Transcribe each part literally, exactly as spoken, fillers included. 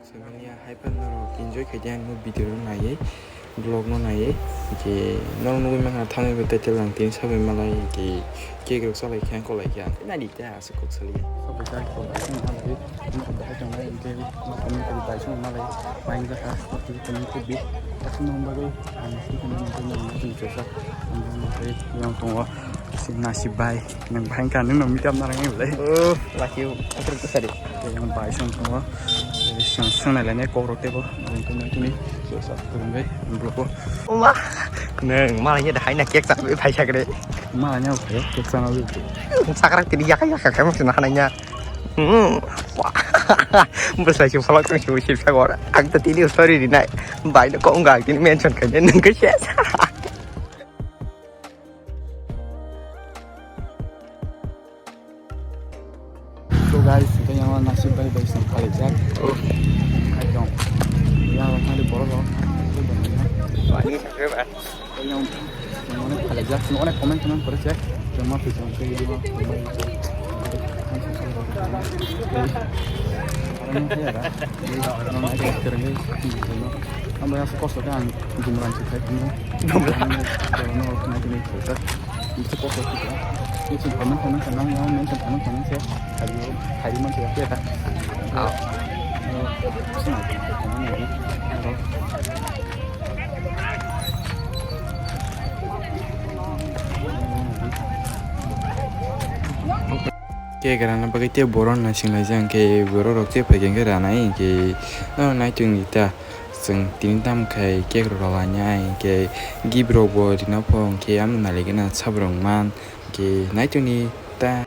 Samania hai phano norok enjoy khai di ang video no naiwi, vlog no naiwi. Hwnkhe norok nugwi mankha thani bo title ang tini sabai malai, hwnkhe cake rok salai khe ang kolai khe ang khe nai di ta aswk kok sali. Sabai khe ang kolai khe ang malai, ang khe bahai tongnai, hwnkhe ma kami kami bai song malai, bai wngkha, hwnkhe kami khe bi, aswk nang bagwi ang khe kami khe nang khe chosa, ang khe yang tongo. Nasib bai, nang bahai wngkha, nung no meet up narang ai belai. Oh, laki, akhir tu sari. Yang bai song tongo. Song, song nai lane kok rok tebo. Ang tu nai tuni. So, sa, turun bai, ang block o. Oma, nang, malah ni dah hai na cake sa, bai phai sakre. Malah ni, okay, cake sa na bai. Sakra tini yaka yaka kamu sih nah nanya. Hmm, wah, bwsai si vlog tong si si sagor. Ang tu tini story di nai. Bai no kok nggak tini mention kan, nung ke ses. So guys, hwnkhe yang nasib bai bai song khalai jak. Oh. Hai dong. Yang rok nari borok rok. Yang yang onek khalai jak. Yang onek comment comment kore jak. Yang ma phi jong ke yang ma. Ang ya da. Yang ma ke kereng. Ang ya kosto kan. Gumran si khai. Gumran. Yang ma ke kereng. Itu kok itu. Itu sih komen komen senang ya, men senang komen saya. Hari hari mana saya kita. Ah. Cake rana bagwi tei borok naising laijak, hwnkhe borok rok tei phaikha hwnkhe ranai, hwnkhe no naitung di ta. Chwng tini tamo khai cake rok rwlainai, hwnkhe gift rok bo rina pho, hwnkhe ano nailaigwna sabrok man, hwnkhe naitung di ta.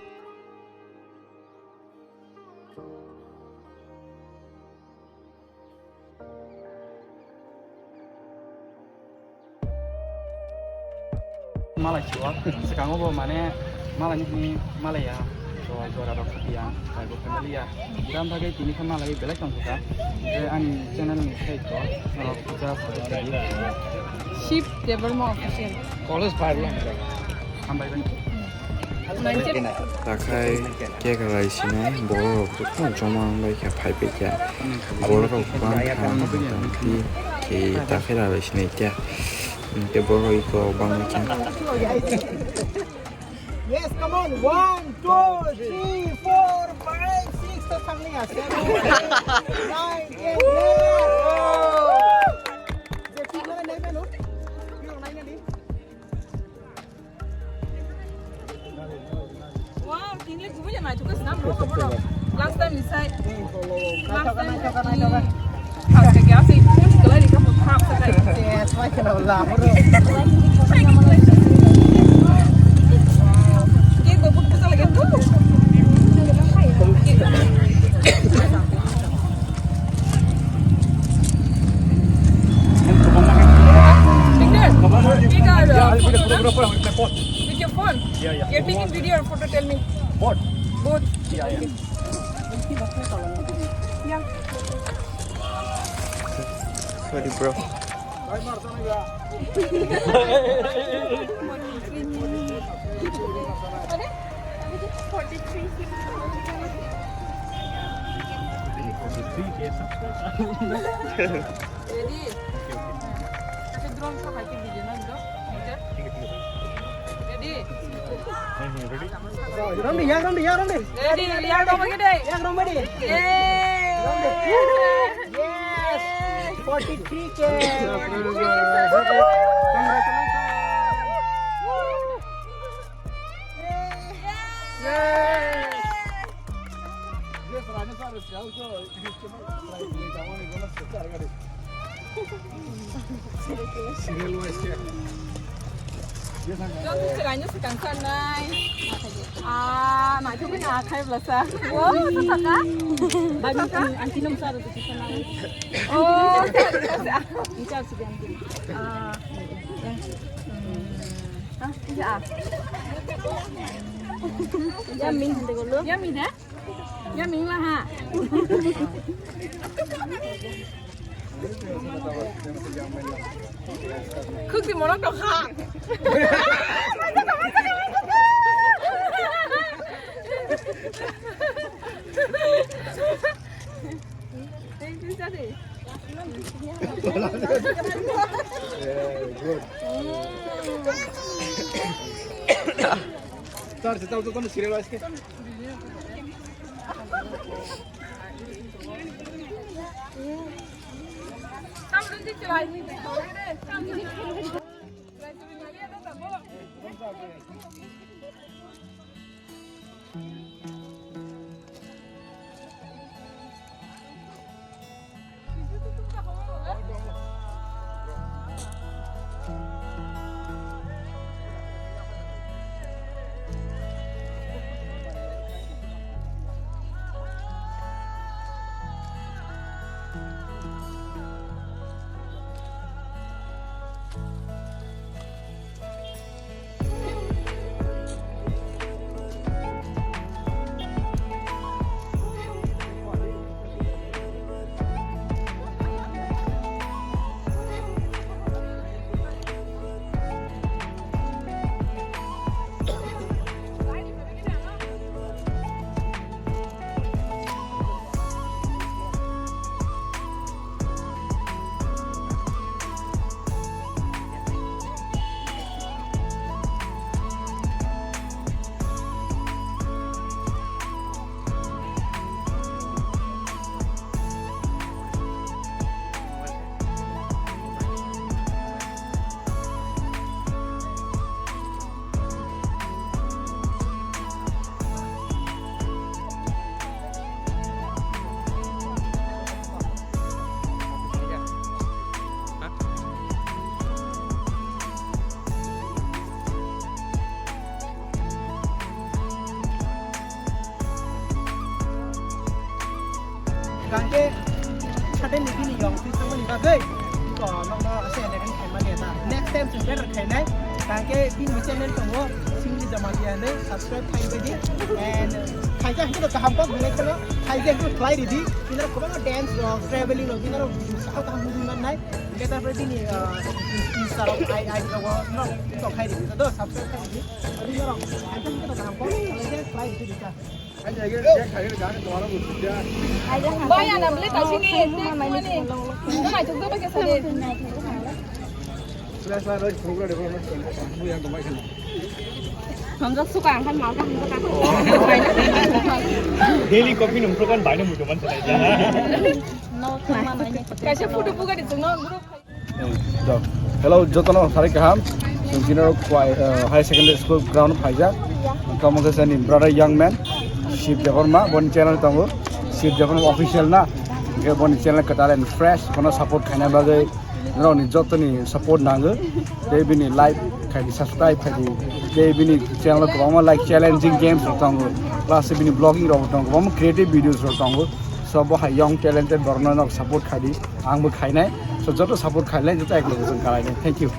Malai siwa, swkango bo mane malai ni hwnwi malai ya, to jora rok khati ya, bai bo family ya. Gram bagwi tini khe malai belai tong kha. Je ani channel ni khai to, norok puja support khlai di. Shiv Debbarma Official. College five lang. Hambai bai. Takhai cake rwlai sinai borok rok jokhno joma wngbai kha phai pai kha. Borok rok bang kha tangti khe takhai rwlai sinai kha. Hwnkhe borok iko bangwi kha. Yes, come on. One, two, three, four, five, six. To thangni ya. Seven, eight, nine, ten. Yes. Je, twi nai nai mano. Twi nai nai. Wow, tingli kubu ya nai tukas nam ro kamu ro. Last time ni sai. Last time ni. Hap sa kya si phone kalai ni kamu hap sa kai. Yes, why kana la. Cake ko put put lagi tu. Finger. Finger. With your phone? Yeah, yeah. You're taking video or photo, tell me. Both. Both. Yeah, yeah. Yeah. Sorry, bro. Ready? Acha drone sa hai ke video na do. Ready? Ready? Ready, ready. Ready, ready. Ready, ready. Ready. Yes! Forty-three K! Congratulations! Yes! Yes, Rajasthan is also. Jong tu chwraino swkang sanai. Ah, naithok na khai blasa. Oh, saka. Bagi ang tinum sar tu sanai. Oh, ini sar sih yang. Ah. Ah, ya. Yummy. Yummy, da? Yummy lah, ha. Khukti morok tong kha. Thank you, Daddy. Yeah, good. Chal, chal, chal, chal, serial aske. Kangke suddenly bini yong twi thangmani bagwi iko nokno ase entertain khaimani na. Next time chwng better khainai. Kangke bini channel tongo Singli Jamatia hinwi subscribe khai baidi. And khaija hinwi kaham kok hinwi kheno khaija hinwi khlai ridi. Bini kwbangma dance rok, traveling rok, bini rok video sakha kaham nugwi mannai. Hingke ta bini Insta rok ai ai rok no to khai ridi. To subscribe khai ridi. Bini rok khaija hinwi kaham kok khlai ridi. Baya na ble kaising ni, tei kumani. Tei naithok tei bai kesa de. Hanjak suka ang khan malta hanjak ang. Daily coffee nung prokan bai na mutu man sa. Kaisa photo buka di chwngno group. Hello, jotono sarik kaham. Chwng tini rok kwai, uh, high secondary school ground phaijak. Tamo khe sani brother young man, Shiv Debbarma, boni channel tongo. Shiv Debbarma official na. Hingke boni channel kwtal and fresh, bono support khaina bagwi norokni jotoni support nango. Tei bini like khaidi, subscribe khaidi. Tei bini channel kwbangma like challenging games rok tongo. Plus bini vlogging rok tongo, kwbangma creative videos rok tongo. So bo hai young talented borokno nok support khaidi. Ang bo khainai. So joto support khainai, joto ek loge chwng kalainai. Thank you.